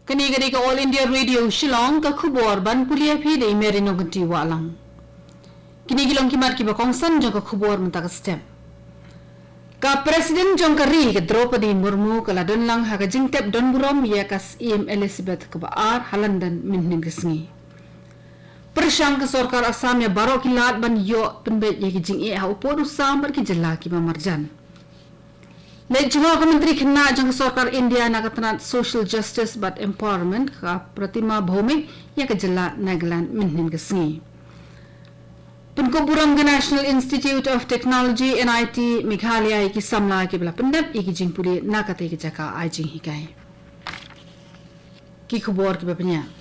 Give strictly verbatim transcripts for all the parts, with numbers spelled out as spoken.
Kane ka dei ka All India Radio Shillong, ka khubor ban pule ïa phi da i Mary Nongkynrih Wahlang. Kine ki long ki mat kiba kongsan jong ka khubor mynta ka step. Ka President jong ka ri ka Droupadi Murmu ka la don lang ha ka jingtep don burom ïa ka Syiem Elizabeth kaba ar ha London mynhynnin ka sngi. Pyrshang ka sorkar Assam ïa baroh ki lad ban ïoh pynbeit ïa ki jingeh ha u pud u sam bad ki jylla kiba marjan. Leit jngoh ka Myntri Khynnah jong ka sorkar India na ka tnat Social Justice bad Empowerment, ka Pratima Bhoumik, ïa ka jylla Nagaland mynhynnin ka sngi. Pynkup burom ka National Institute of Technology, N I T, Meghalaya ïa ki samla kiba la pyndep ïa ki jingpule na katei ka jaka ai jinghikai. Ki khubor kiba pynïaid.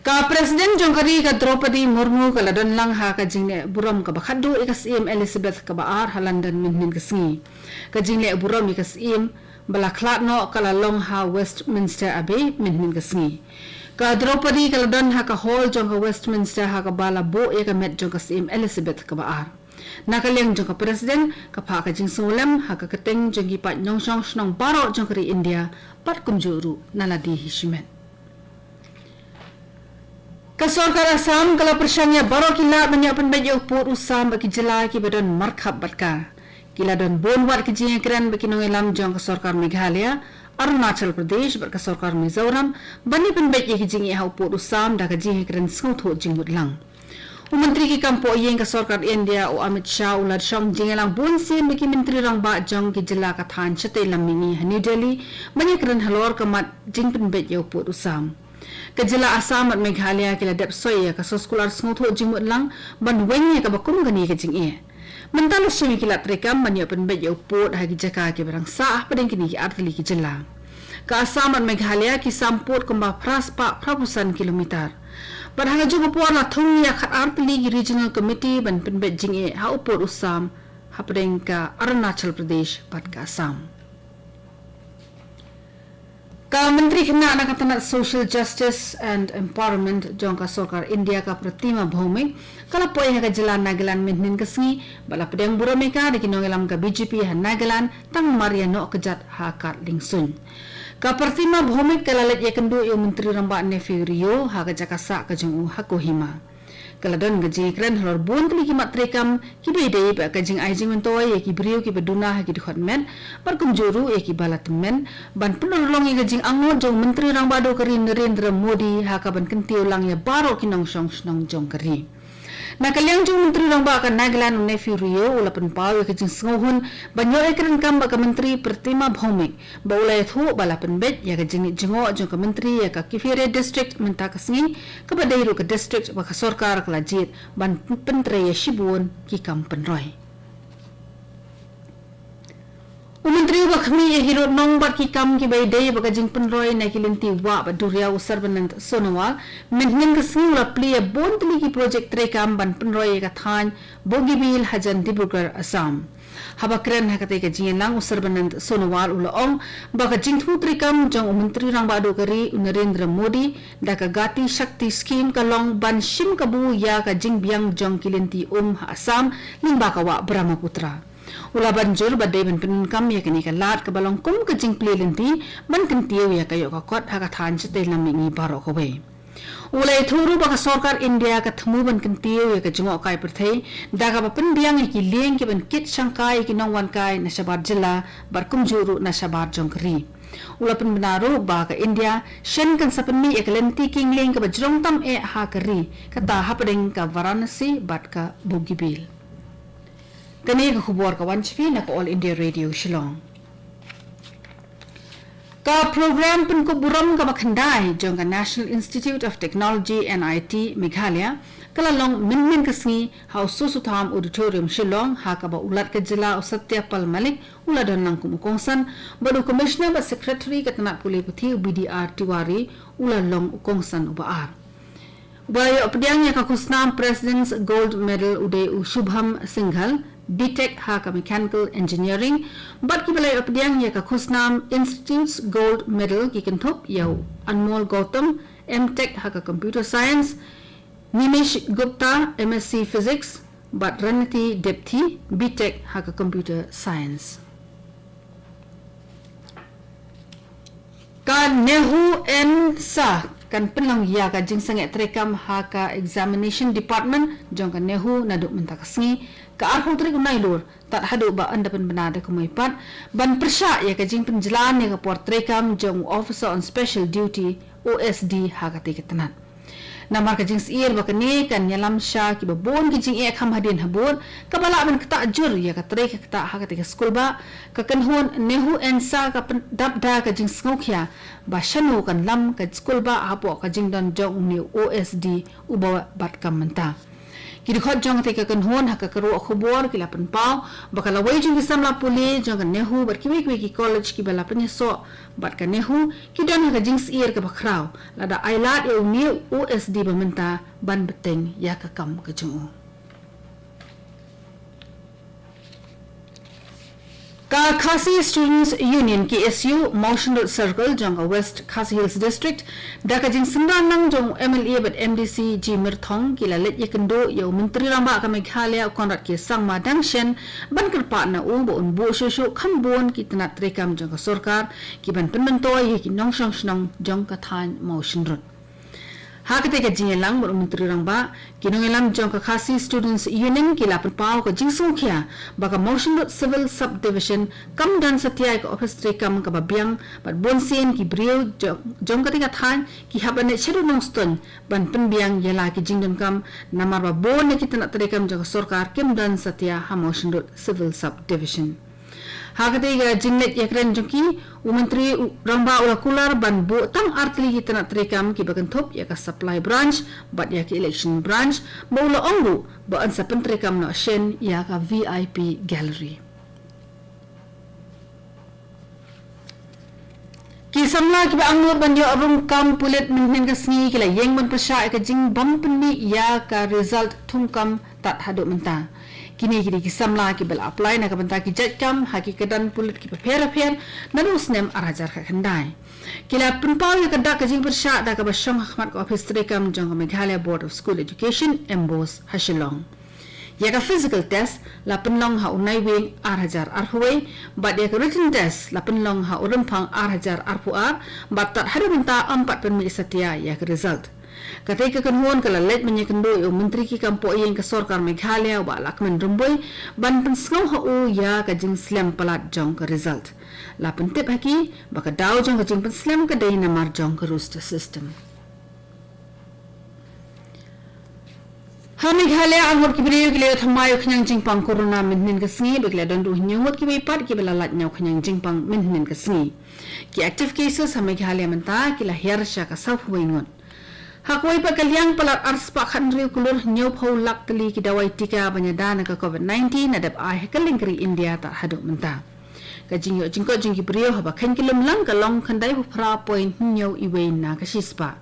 Ka President jong ka ri ka Droupadi Murmu ka la don lang ha ka jingleh burom kaba khatduh ïa ka Syiem Elizabeth kaba ar ha London mynhynnin ka sngi. Ka jingleh burom ïa ka Syiem ba la khlad noh ka la long ha Westminster Abbey mynhynnin ka sngi. Ka Droupadi ka la don ha ka hall jong ka Westminster ha kaba la buh ïa ka met jong ka Syiem Elizabeth kaba ar. Na ka liang jong ka President, ka phah ka jingsngewlem ha ka kyrteng jong ki paid nongshong shnong baroh jong ka ri India, bad kumjuh ruh na lade hi shimet. Ka sorkar Assam ka la pyrshang ïa baroh ki lad ban ïoh pynbeit ïa u pud u sam bad ki jylla kiba don markhap bad ka. Ki la don bun wat ki jingïakren bad ki nongïalam jong ka sorkar Meghalaya, Arunachal Pradesh bad ka sorkar Mizoram ban ïa pynbeit ïa ki jingeh ha u pud u sam da ka jingïakren sngewthuh jingmut lang. U Myntri ki kam poh ïing ka sorkar India, u Amit Shah, u la shong jingïalang bunsien bad ki Myntri Rangbah jong ki jylla ka thaiñ shatei lam mihngi ha New Delhi ban ïakren halor ka mat jingpynbeit ïa u pud u sam. Ka jylla Assam bad Meghalaya ki la dep soi ïa ka soskular sngewthuh jingmut lang ban weng ïa kaba kum kane ka jingeh. Mynta la shim ïa ki lad treikam ban ïoh pynbeit ïa u pud ha ki jaka kiba dang sah hapdeng kine ki artylli ki jylla. Ka Assam bad Meghalaya ki sam pud kumba phra spah phra phew san kilometer. Bad ha kajuh ka por la thung ïa khat artylli ki Regional Committee ban pynbeit jingeh ha u pud u sam hapdeng ka Arunachal Pradesh bad ka Assam. Ka Myntri Khynnah na ka tnat Social Justice and Empowerment jong ka sorkar India ka Pratima Bhoumik ka la poi ha ka jylla Nagaland mynhynnin ka sngi bad la pdiang burom ïa ka da ki nongïalam ka B J P ha Nagaland tang mar ïa noh kjat ha kad liengsuiñ. Ka Pratima Bhoumik ka la leit ïakynduh ïa u Myntri Rangbah Neiphiu Rio ha ka jaka sah ka jong u ha Kohima. Ka la don ka jingïakren halor bun tylli ki mat treikam kiba ïadei bad ka jingai jingmyntoi ïa ki briew kiba duna ha ki dkhot met bad kumjuh ruh ïa kiba la tymmen ban pynurlong ïa ka jingangnud jong u Myntri Rangbah Duh ka ri Narendra Modi ha kaban kyntiew lang ïa baroh ki nongshong shnong jong ka ri. Na ka liang jong u Myntri Rangbah ka Nagaland u Neiphiu Rio u la pynpaw ïa ka jingsngewhun ban ïoh ïakren kam bad ka Myntri Pratima Bhoumik ba u la ïathuh ba la pynbeit ïa ka jingleit jngoh jong ka Myntri ïa ka Kiphire District mynta ka sngi, kaba dei ruh ka district ba ka sorkar ka la jied ban pyntrei ïa shibun ki kam pynroi. U Myntri uba khmih ïa ki rud nong bad ki kam kiba ïadei bad ka jingpynroi na ki lynti wah bad duriaw u Sarbanand Sonowal mynhynnin ka sngi u la plie ïa bun tylli ki projek treikam ban pynroi ïa ka thaiñ Bogibeel hajan Dibrugarh, Assam. Haba kren ha katei ka jingïalang u Sarbanand Sonowal u la ong ba ka jingthmu treikam jong u Myntri Rangbah Duh ka ri u Narendra Modi da ka Gati Shakti Scheme ka long ban shim kabu ïa ka jingbiang jong ki lynti um ha Assam lyngba ka wah Brahmaputra. U la ban jur ba dei ban pyndonkam ïa kane ka lad kaba long kum ka jingplie lynti ban kyntiew ïa ka ïoh ka kot ha ka thaiñ shatei lam mihngi baroh kawei. U la ïathuh ruh ba ka sorkar India ka thmu ban kyntiew ïa ka jngohkai pyrthei da kaba pynbiang ïa ki lieng ki ban kit shangkai ïa ki nongwan kai na shabar jylla bad kumjuh ruh na shabar jong ka ri. U la pynbna ruh ba ka India shen kan sa pynmih ïa ka lynti kynglieng kaba jrong tam eh ha ka ri, kata hapdeng ka Varanasi bad ka Bogibeel. Kane ka khubor ka wan sha phi na ka All India Radio Shillong. Ka program pynkup burom kaba khyndai jong ka National Institute of Technology, N I T, Meghalaya ka la long mynhynnin ka sngi ha u Soso Tham Auditorium, Shillong, ha kaba u Lat ka jylla u Satya Pal Malik u la don lang kum u kongsan bad u Commissioner bad Secretary ka tnat pule puthi u B D R Tiwari u la long u kongsan uba ar. Ba ïoh pdiang ïa ka khusnam President's Gold Medal u dei u Shubham Singhal, B Tech ha ka Mechanical Engineering, bad kiba la ïoh pdiang ïa ka khusnam Institute's Gold Medal ki kynthup ïa u Anmol Gautam, M Tech ha ka Computer Science, Nimesh Gupta, M Sc Physics, bad Raniti Debthi, B Tech ha ka Computer Science. Ka NEHUANSA kan pynlong ïa ka jingsangeh treikam ha ka Examination Department jong ka NEHU naduh mynta ka sngi, ka arphew tarik u Nailur, tad haduh ba yn da pynbna da kumwei pat, ban pyrshah ïa ka jingpynjlan ïa ka por treikam jong u Officer on Special Duty, O S D, ha katei ka tnat. Namar ka jingsyier ba kane kan ïalam sha kiba bun ki jingeh kham hadien habud, kaba lah ban ktah jur ïa ka trei ka ktah ha katei ka skulbah, ka kynhun NEHUANSA ka pyndap da ka jingsngewkhia ba shano kan lam ka skulbah hapoh ka jingdon jong une u O S D uba bat kam mynta. Ki dkhot jong katei ka kynhun ha ka kyrwoh khubor ki la pynpaw ba ka lawei jong ki samla pule jong ka NEHU bad kiwei kiwei ki college kiba la pynïasoh bad ka NEHU ki don ha ka jingsyier kaba khraw lada ai lad ïa une u O S D ba mynta ban bteng ïa ka kam ka jong u. Ka Khasi Students Union, K S U, Mawshynrut Circle jong ka West Khasi Hills District, da ka jingsynran lang jong u M L A bad M D C G Myrthong, ki la leit ïakynduh ïa u Myntri Rangbah ka Meghalaya u Conrad K Sangma dang shen ban kyrpad na u ba un buh shuh shuh kham bun ki tnat treikam jong ka sorkar ki ban pynmyntoi ïa ki nongshong shnong jong ka thaiñ Mawshynrut. Ha katei ka jingïalang bad u Myntri Rangbah, ki nongïalam jong ka Khasi Students Union ki la pynpaw ka jingsngewkhia ba ka Mawshynrut Civil Subdivision kam don satia ïa ka ophis treikam kaba biang bad bunsien ki briew jong, jong katei ka thaiñ ki hap ban leit shaduh Nongstoiñ ban pynbiang ïa la ki jingdonkam, namar ba bun na ki tnat treikam jong ka sorkar kim don satia ha Mawshynrut Civil Subdivision. Ha katei ka jingleit ïakren jong ki, u Myntri Rangbah u la kular ban buh tang artylli ki tnat treikam kiba kynthup ïa ka supply branch bad ïa ki election branch, bad u la ong ruh ba yn sa pyntreikam noh shen ïa ka V I P gallery. Ki samla kiba angnud ban ïoh rung kam pulit mynhynnin ka sngi ki la ïeng ban pyrshah ïa ka jingbym pynmih ïa ka result thungkam tad haduh mynta. Kine ki dei ki samla kiba la apply na ka bynta ki jait kam ha ki kyrdan pulit kiba pher bapher naduh u snem ar hajar khatkhyndai. Ki la pynpaw ïa ka dak ka jingpyrshah da kaba shong ha khmat ka ophis treikam jong ka Meghalaya Board of School Education, MBOSE, ha Shillong. Ïa ka physical test la pynlong ha u Naiwieng ar hajar arphew wei, bad ïa ka written test la pynlong ha u Rymphang ar hajar arphew ar, bad tad haduh mynta ym pat pynmih satia ïa ka result. Katei ka kynhun ka la leit ban ïakynduh ïa u Myntri ki kam pohïing ka sorkar Meghalaya u Bah Lahkmen Rymbui ban pynsngew ha u ïa ka jingslem palat jong ka result. La pyntip ha ki ba ka daw jong ka jingpynslem ka dei namar jong ka roster system. Ha Meghalaya, arngut ki briew ki la ïoh thymmai ïa u khñiang jingpang corona mynhynnin ka sngi, bad ki la don ruh hynñiew ngut kiwei pat kiba la lait na u khñiang jingpang mynhynnin ka sngi. Ki active cases ha Meghalaya mynta ki la hiar sha ka sawphew wei ngut. Ha kawei pat ka liang, palat arspah khathynriew klur hynñiewphew lak tylli ki dawai tika ban ïada na ka COVID nineteen la dep ai ha kylleng ka ri India tad haduh mynta. Ka jingïoh jingkoit jong ki briew haba kheiñ kyllum lang ka long khyndaiphew phra point hynñiew iwei na ka shispah.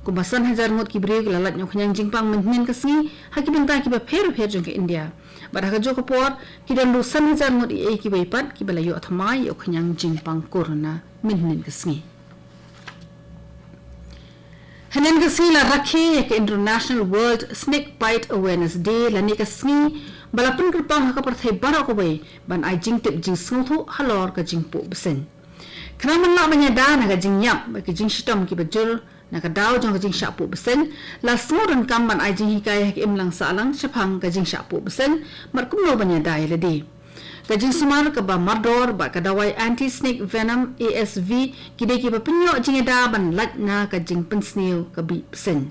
Kumba san hajar ngut ki briew ki la lait na u khñiang jingpang mynhynnin ka sngi ha ki bynta kiba pher bapher jong ka India. Bad ha kajuh ka por, ki don ruh san hajar ngut eiei kiwei pat kiba la ïoh thymmai ïa u khñiang jingpang corona mynhynnin ka sngi. Hynnin ka sngi la rakhe ïa ka International World Snake Bite Awareness Day, lane ka sngi ba la pynkyrpang ha ka pyrthei baroh kawei ban ai jingtip jingsngewthuh halor ka jingpuh bseiñ. Khnang ban lah ban ïada na ka jingïap bad ka jingshitom kiba jur na ka daw jong ka jingshah puh bseiñ, la sngewdonkam ban ai jinghikai ha ka imlang sahlang shaphang ka jingshah puh bseiñ bad kumno ban ïada ïa lade. Ka jingsumar kaba mardor bad ka dawai anti snake venom, A S V, ki dei kiba pynïoh jingïada ban lait na ka jingpynsniew ka bih bseiñ.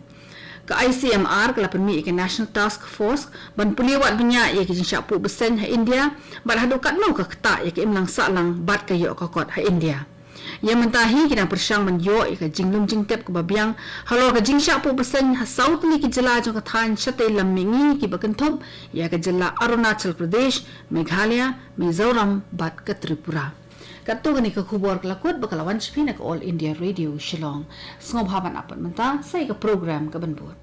Ka I C M R ka la pynmih ïa ka National Task Force ban pule wad bniah ïa ka jingshah puh bseiñ ha India bad haduh katno ka ktah ïa ka imlang sahlang bad ka ïoh ka kot ha India. Ïa mynta hi ki dang pyrshang ban ïoh ïa ka jinglum jingtip kaba biang halor ka jingshah puh bseiñ ha saw tylli ki jylla jong ka thaiñ shatei lam mihngi kiba kynthup ïa ka jylla Arunachal Pradesh, Meghalaya, Mizoram bad ka Tripura. Katto katne ka khubor ka la kut bad ka la wan sha phi na ka All India Radio Shillong. Sngewbha ban ap pat mynta sa ïa ka program kaban bud.